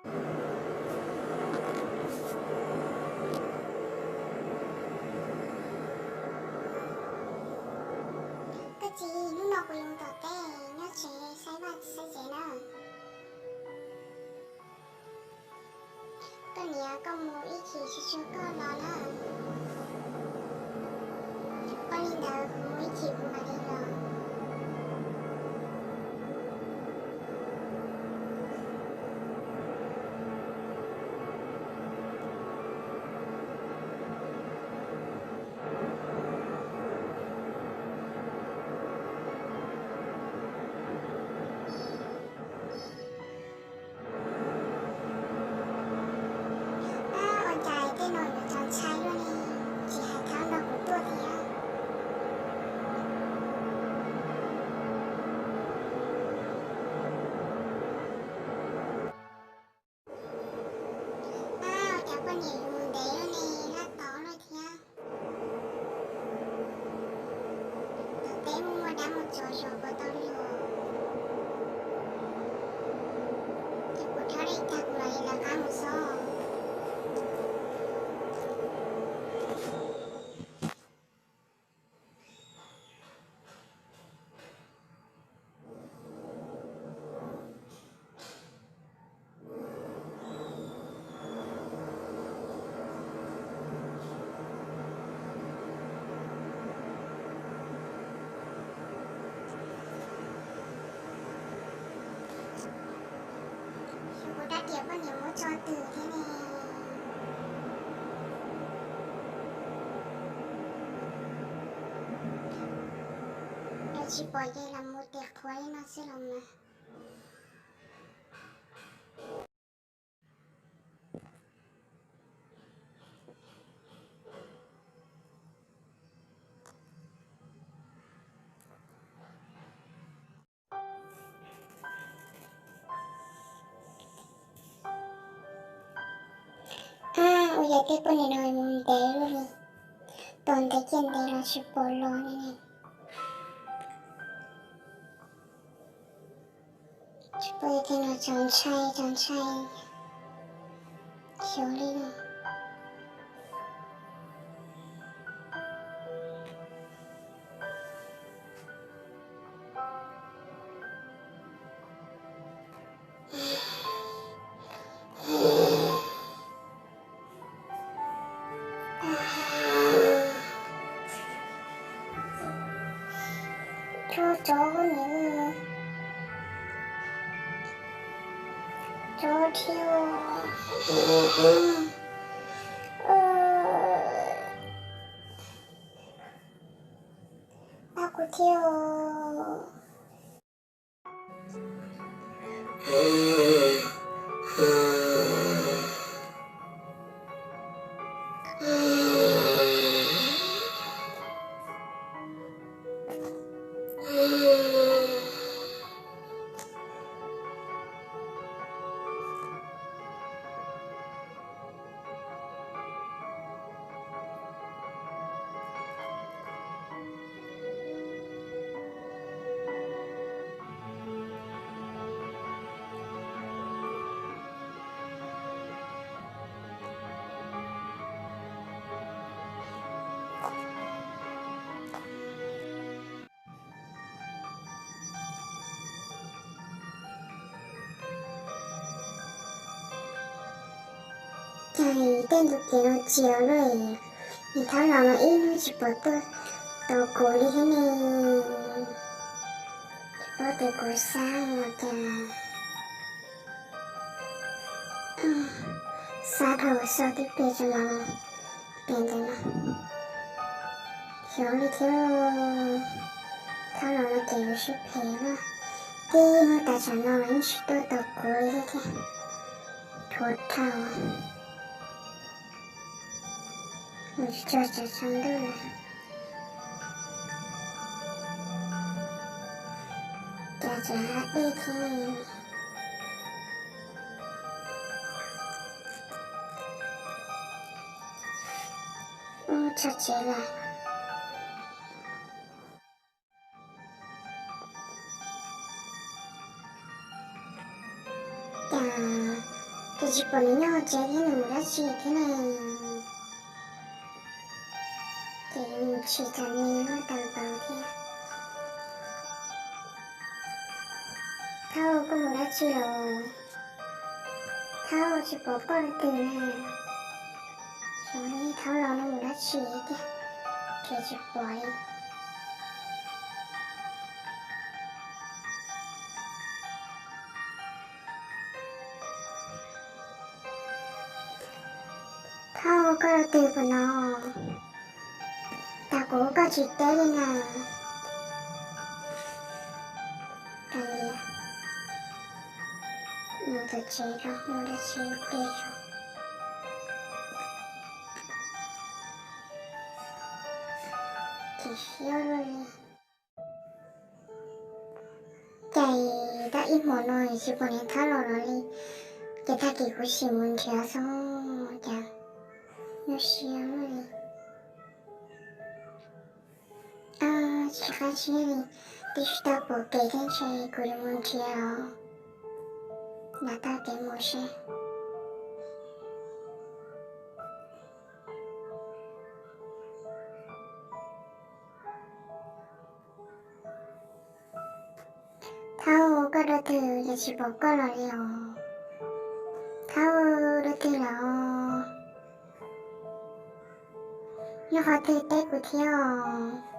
Koj txiv, hnub no kuv yuav mus tom teb, nyob tsev saib vaj saib tsev na. Koj niam, koj mus ib chim tsis tseg koj los na. Koj li ntawd kuv mus ib chim kuv mam li los. Ua cas tej no yuav txaus ntshai luaj li, tsis hais thaum no kuv tuaj thiab. Ab, ua cas poj niam yuav mus ntev luaj ne, laj tau luaj thiab. Tom teb muaj muaj dab muaj tsov zov puas tau li os. Ces kuv rov dej tag kuv mam li lawv qab mus xwb. Xyov kuv rab riam poj niam muab tso twg thiab ne. Yog tsis pom ces los mus tes qhuav li no xwb los mas. Ab, ua cas tej poj niam no mus ntev luaj li, tos ntev kiag ntev los tsis pom los li ne. Tsis pom tej no txaus ntshai txaus ntshai, xyov li no. Tsov, tsov niam, tsov thiab. Pab kuv thiab. Cas tej ntu kev no tsiav luaj, nws thaum los mas ib hnub tsis pom tuaj tau kuv li thiab ne. Tsis paub tias kuv xav los cas, xav dhau xav tib pliag tso mas, pliag ntawd no. Xyov li thiab, thaum los no ces yuav siab phem na, tib hnub tas tsam no los yeej tsis tuaj tau kuv li thiab thiab. Thuav dhau, mus tsis txog tsaus ntuj lawm. Cas tseem hla dej thiab. Ub, txog tsev lawm. Cas Ces tsis pom nws nyob hauv tsev thiab nws mus dab tsi thiab ne. Ces yuav mus tshis txom nyem luaj tag npaum thiab. Thaub, koj mus dab tsi los? Thaub, tsis pom koj rau twg na. Xyov li Thaub los no mus dab tsi tiag, ces tsis pom li. Thaub, koj rau twg pem no? Tag kuv koj tsis teb li na. Kav liam, mus tom tsev rau mus dab tsi pliag tso. Chim siab luaj li. Ces tau ib hmo no tsis pom niam Thaub los los li, ces tag kis kuv sim mus nrhiav xwb, cas nyuaj siab luaj li. Tsis qab tsis nyob li, twb tsis tau pom kev thiab, ntshe kuv yuav mus nrhiav los. Nram tau kev mus seb. Thaub, koj rau twg es tsis pom koj los li os? Thaub, rau twg los? Nyob qhov twg teb kuv thiab os?